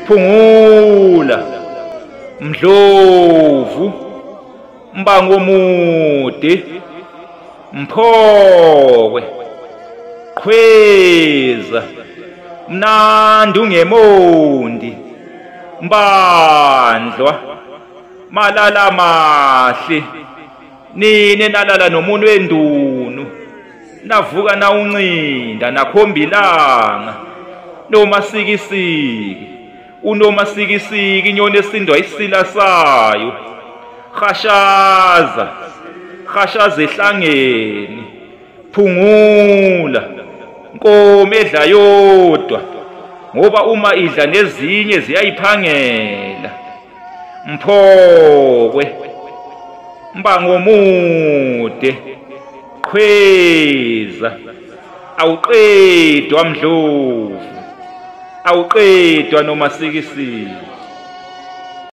Phungula, Mdlovu, Mbangomude, Mphokwe, Qhweza, Mnandi ungemondi, Mbandlwa, Malala mahle, nini nalala nomuntu wendunu, navuka nawuncinda nakhombilanga, nomasikisiki, unomasikisiki inyoni esindwa isila sayo, khashaza, khashaza ehlangeni, phungula, nkomo edla yodwa, ngoba uma idla nezinye ziyayiphangela, Mphokwe, Mbangomude, Qhweza, awuqedwa Mdlovu, awuqedwa nomasikisiki.